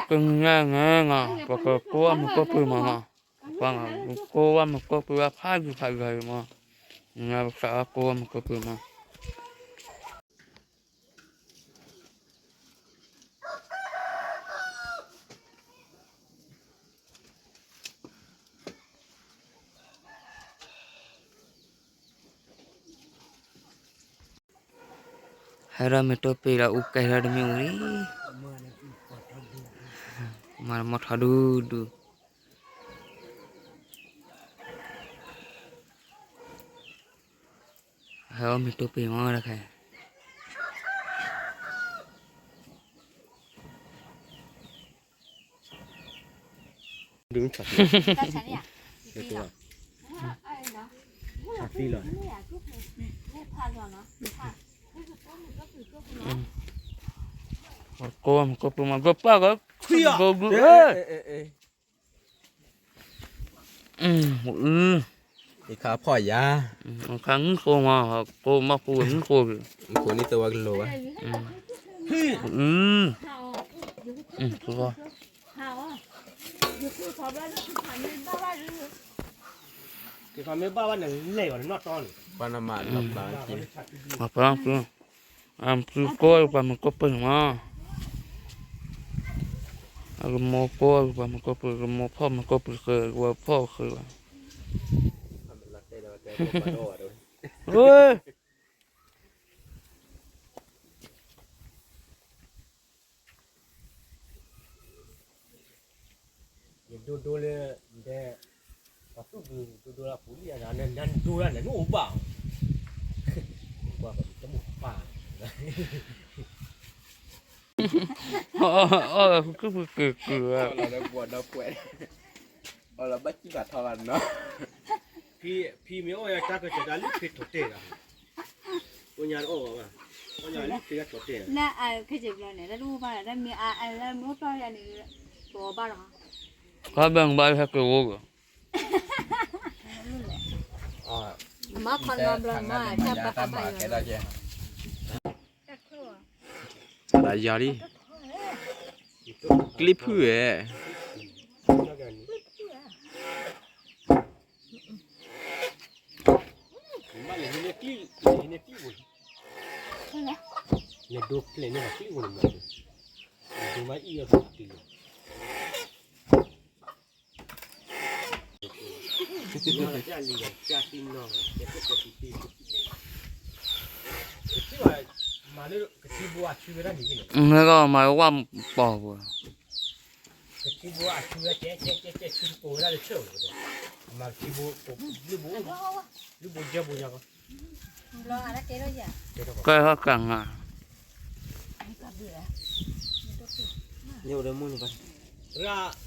ကနံၤညါန့ၣ် ပကကိးဝဲမုၢ်ကိးပူၤမးနီၤ, ပကိးဝဲမုၢ်ကိးပူၤဝဲဖးယံၤဖးယံၤမး, နၤပစးဝဲကိးဝဲမုၢ်ကိးပူၤမး. ဟဲဒီးမ့ၢ်တိၢ်ပ့ၤဒီး အူကဲထီၣ်တမ့ၢ်အူလံ, မၤမီၢ်ထီဒူဒူ, ဟဲအီၣ်မ့ၢ်တိၢ်ပ့ၤမးတခါ. ကိးမုၢ်ကိးပူၤမး ကိးပၢ်ဂီၤ, ကိးဂုၢ်, အု, အခါဖီၣ်ယၤ, အခါငုၢ်ဃိမး, ကိးမုၢ်ပူၤဂီၤငုၢ်ဃိ, အု, က့ၤဖးမ့ၢ်ဘၣ်ဘၣ်န့ၣ်လဲၤအီၤန့ၣ်နီၢ်တီန့ၣ်, ပှၤနမၤလီၤပျၢ်, ပှၤပျၢ်, အုကိးပှၤမုၢ်ကိးပူၤမး, အကမိၢ်ကိးပှၤမုၢ်ကိးပူၤ, ကမိၢ်ဖီၣ်မုၢ်ကိးပူၤဃုာ်, ကဝဲဖီၣ်ဃုာ်ဘၣ်, ဝဲ ယဒိဒိလၢ ဒဲ, ပှၤသူၣ်ဒုးဒိဒိလၢပူၤလံ, နဒိလၢနအိၣ်ဘၣ်, ကွၢ်ပတမိၢ်ပၢ်, အီၣ်လီၤဖုကုၢ်ဖုက့ၤက့ၤ, အီၣ်လီၤဘၣ်ကံၢ်ဘၣ်ထီဘၣ်နီၤ, ဖံမ့ၢ်အီၣ်ယၤတၢ်ကစၢ်တၢ်လုၢ်ဖံထီၣ်တဲာ်ဒီး, အိၣ်ညါတအီၣ်ဘၣ်, အိၣ်ညါလုၢ်ဖံကထီၣ်တဲာ်, လၢအခဲက့ၤဘျီန့ၣ် တၢ်တအိၣ်ဘၣ်ဒီး တၢ်မ့ၢ်အလၢမ့ၢ်အိၣ်ဖျီၣ်ယၤန့ၣ်, တအီၣ်ဘၣ်လီၤ, ခါဘၣ်ဘၣ်ဟဲက့ၤဝိဂီၢ်, မၤခီနီဘျီမး, တၢ်ဘၣ်ခါဘၣ်ယီၤ စးဒၣ်ယီၤလံ, ကျ့ဖုၣ်ဝဲ, နဒိဖျဲးန့ၣ်ဘၣ်ကျ့ဖိန့ၣ်မး, နဒိမ့ၢ်အံၣ်အီၣ်ဘၣ်ကျ့, မ့ၢ်ကမၤဝဲပီၢ်ပူၤ, ကဲထီၣ်ကၢ်ငါ,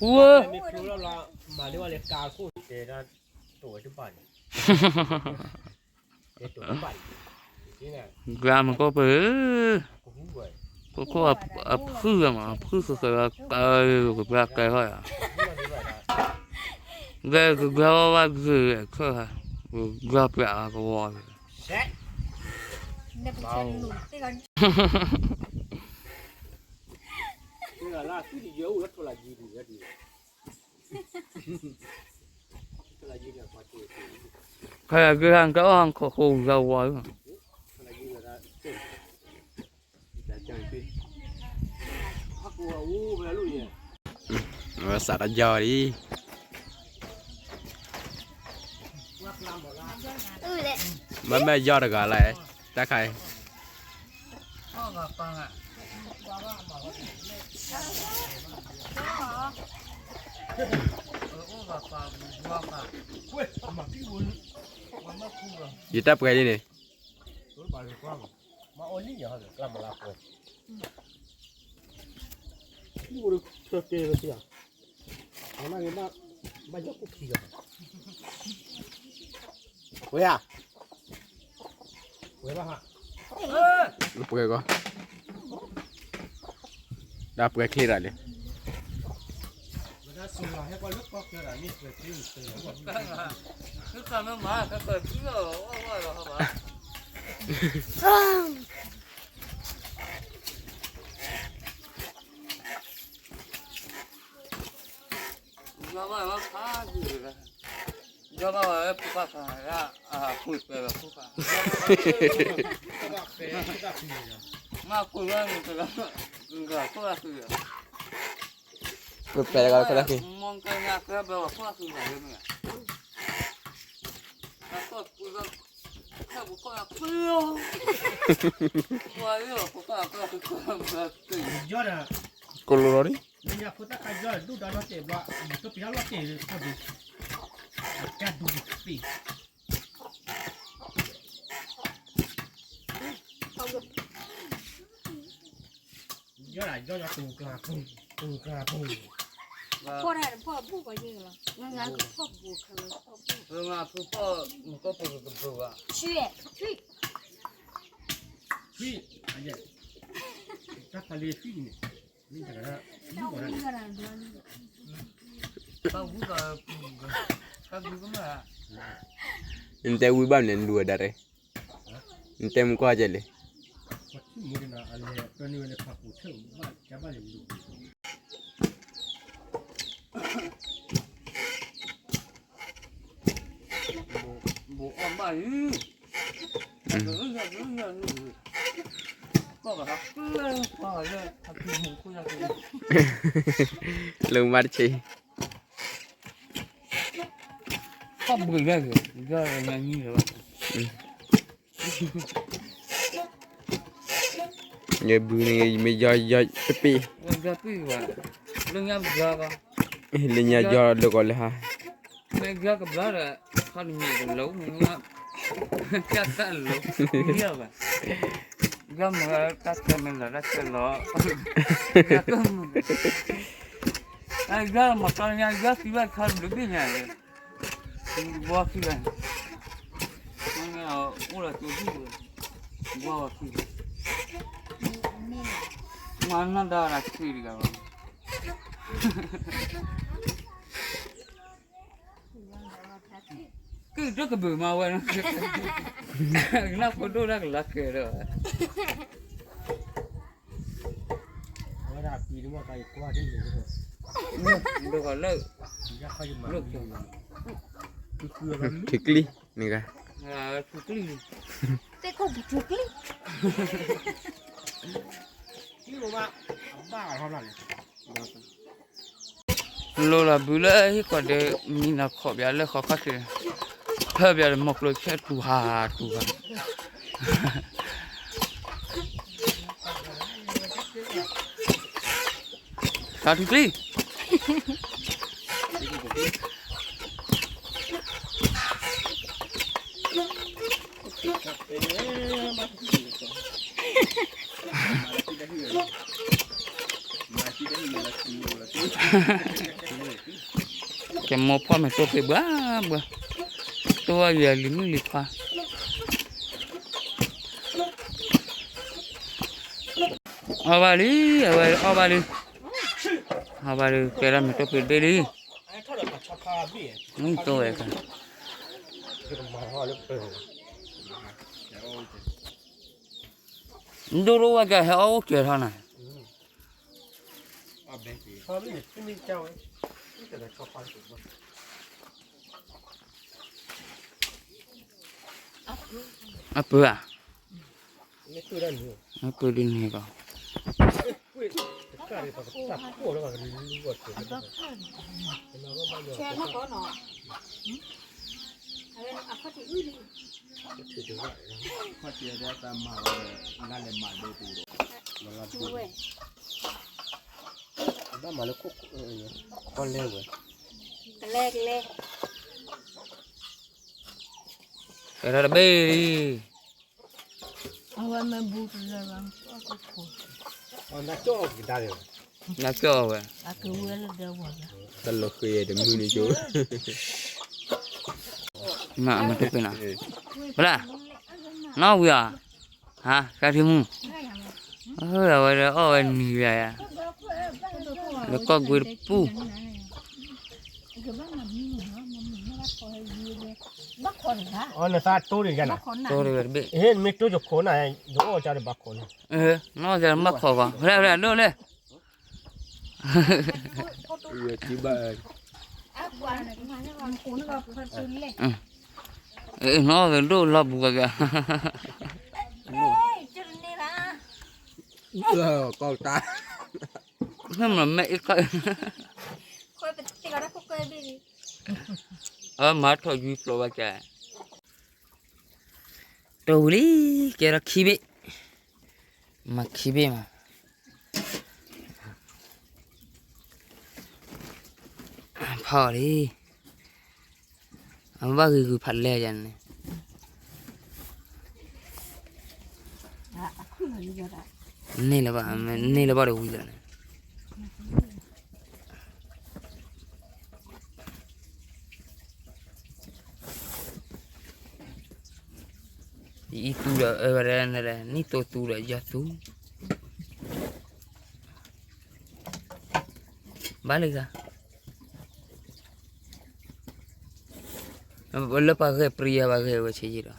ဝဲ, ဂၤမုၢ်ကိးပူၤ, ခိခိၣ်အဖုၣ်မး, အဖုၣ်ဃုာ်ဃုာ်ဝဲကါ, ကဘျၢကဲထီၣ်ယၤ, ဂဲကဘျၢဝဲဘၣ်ဂ့ၤခၢၣ်, ကဘျၢပျးကဝီၤ, ခဲဂ့ၤဟဲကအီၣ်ဟးခိၣ်ဃိဂၤဝီၤ, စးတယီၤလံ, မ့မ့ၢ်ယီၤတဂၤလၢ, တၢ်ခါအံၤ ယတၢ်ပှဲၤလံန့ၣ်, ဝဲဧါ, ပှဲၤကီး, တၢ်ပှဲၤချ့တၢ်လံ, ယဘၣ်ဝဲဖိခွါ, အဃုပဲဝဲဖိခွါ, မ့ၢ်အဃုဝဲန့ၣ်တဂၤ, ဖိခွါဃု, ပဲဝဲဖိခွါဃု, မ့ၢ်ကဲညါကဲဘဲဝဲဖိခွါဃုဂၤလၢမ့ၢ်ဧါ, အဃု, ကိၣ်လိာ်လီၤဒံး, လၢညါဖိသၣ်ခါယီၢ်ဒိၣ်ဒီးလီၤတဲာ်ဘျီ, မ့ၢ်တပျံၤလီၤတဲာ်လၢခီဒံး, အကါဒူတသ့, ယီၢ်ဒၣ်ယီၢ်ယီၢ်တူၢ်ကျါပူၤ, တူၢ်ကျါပူၤ, ဖီၣ်တၢ်တဖီၣ်ဘူၣ်ပှၤယ့ၢ်လီၤ, ငါကဖီၣ်ပူၤခါလၢဖီၣ်ဘူၣ်, ဖုဖီၣ်မူကီၢ်ပူၤကဘုးဘၣ်, ထွံၣ်, ထွံၣ်, ထွံၣ်, တၢ်ဖးလံထွံၣ်န့ၣ်, နတဲဝံၤဘၣ်န့ၣ် လူၤဝဲဒၣ်ရဲ, နတဲမူကီၢ်ကဲလဲၣ်. လၢမါတဆ့, ယဘုန့ၣ် ယမ့ၢ်ယီၤယီၤတပ့ၢ်, လၢညါယီၤလၢကီးလၢဟါ, မ့ၢ်ယီၤကဘျီဒီး, ခီနမံၤကလိၤမ့ၢ်, ကၢ်သၣ်လိၤ, ယီၤဘၣ်, ယီၤမ့ၢ်တၢ်ဆၢမ့ၢ်လီၤတၢ်ဆၢလီၤ, ယီၤမ့ၢ်တၢ်ဆၢလီၤ, ယီၤသံဘၣ်ခီဘျိဘ့ၣ်ညါ, ဘီခံဂၤ, အိၣ်လီၤကၠိဒံၣ်ဝဲ, ဘီခံဂၤ, မၤနီၢ်ဒါရၤဆံတဂၤဘၣ်, ကုၢ်တကဘုးမၤဝဲ, နၢ်ဖိဒိၣ်တၢ်ကလီၤကဲၤဒီး, အဝဲဒၣ်ပံၤတမီၢ်ကါယကွၢ်ဒ်န့ၣ်, ဒိၣ်ကလၢာ်, ထံကျံ, န့ၣ်ဂၤ, ထံကျံ, သ့ၣ်ခိၣ်ပူၤထံကျံ, ဘၣ်ထီၣ်ဘၣ်န့ၣ် လိၤလီၤဘုလၢဟံၣ်ဃီဒီး မံနီၤခီၣ်ဘၣ်လၢဃီခီၣ်ထံး, ဖၢဘၣ်ဒီးမီၤကျိၤဆဲးတူၢ်ဟးတူၢ်ဟး, တၢ်ထူကျံ, ကဲမိၢ်ဖီၣ်မ့ၤတိၢ်ဖံးဘှါဘှါ, တိၢ်ဝဲယွၤလံၤမုၣ်လံၤခွါ, အီၣ်ဘၣ်လံ, အဝဲအီၣ်ဘၣ်လံ, အီၣ်ဘၣ်လံ ကဲဒၣ်မ့ၤတိၢ်ဖံးတဘ့ၣ်လံ, မ့ၢ်တိၢ်ဝဲခါ ဒိၣ်ဒိၣ်ဝဲကဟဲအီၣ်အိၣ်ကဲထီၣ်နၤ, အပၢၤဧါ, အပၢၤဒ်န့ၣ်ကီး ဘၣ်မၤလၢခိၣ်, ခီလဲဝဲ, ကလဲကလဲ, ကဲထီၣ်တဘ့ၣ်လံ, အဝဲမ့ၢ်ဘူးတလၢဘၣ်, နကၠီၣ်ဝဲ, တၢ်လီၤဃ့တမုာ်န့ၣ်ကၠိ, မ့ၢ်တပ့ၤနီၤ, ဘလၣ်, နီၢ်ဝံၤဧါ, ဟါ ကါထံမူ, အဝဲဒီးအီၣ်ဝဲနံၤယၤယၤ, လၢကီၢ်ကွ့တပူၤ, အီ နသးတိၢ်ဒံးယၤနၤ, တိၢ်ဒံးဝဲတဘ့ၣ်, ဟ့ၣ် နမ့ၢ်တိၢ်ယခိၣ်နၤ, ယအိၣ်ကဒီးဘၣ်ခိၣ်န့ၣ်, နီၢ်ကဘၣ်ခိၣ်ဂီၤ, ဖဲဖဲဒိၣ်လဲၣ်, နီၢ်ကဒိၣ်လီၤဘူးကကဲ, ကီၢ်တၢ်, မ့ၢ်မ့ၢ်အ့ၣ်ခီ, အမၤထီၣ်ယူၤဖျိးဘၣ်ကဲ, တဝံၤလံ, ကဲထီၣ်ခံဘ့ၣ်, မၤခံဘ့ၣ်မး, ဖီၣ်လံ, အဘၣ်ဂ့ၤဂုာ်ဖးလဲၢ်ယၤန့ၣ်, န့ၢ်လၢၤဘၣ်, န့ၢ်လၢၤဘၣ်ဒီးဝံၤလီၤန့ၣ် ယအံၤသူဒီးအၢဝဲဒၣ်န့ၣ်, နံၣ်သိသူဒီးယီၤသူ, ဘၣ်လၢဂၤ, လၢပှၤဂဲၤပြံယၤ ပှၤဂဲၤဝဲဆ့ယံၤ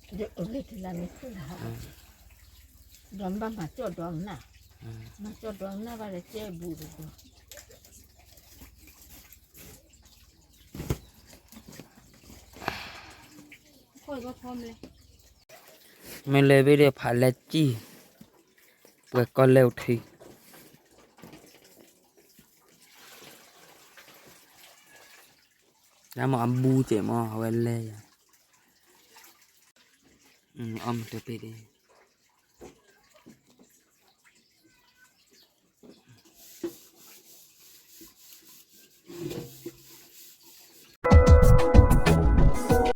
ဒီး, ဒီးဘၣ်မၤကၠီၣ်ဒီးနၢ်, မၤကၠီၣ်ဒီးနၢ်ဘၣ်ဒီးကဲဘူးဒီး မ့ၢ်လဲၤဘ့ၣ်ဒီးဖးလဲၢ်ကံၢ်, ပှဲၤကီၢ်လဲၢ်အိၣ်ထံ, ဒ်မ့ၢ်အဘူးကဲးမ့ၢ်အဝဲလဲၢ်ယၤ, အီၣ်မ့ၢ်တပ့ၢ်ဒ်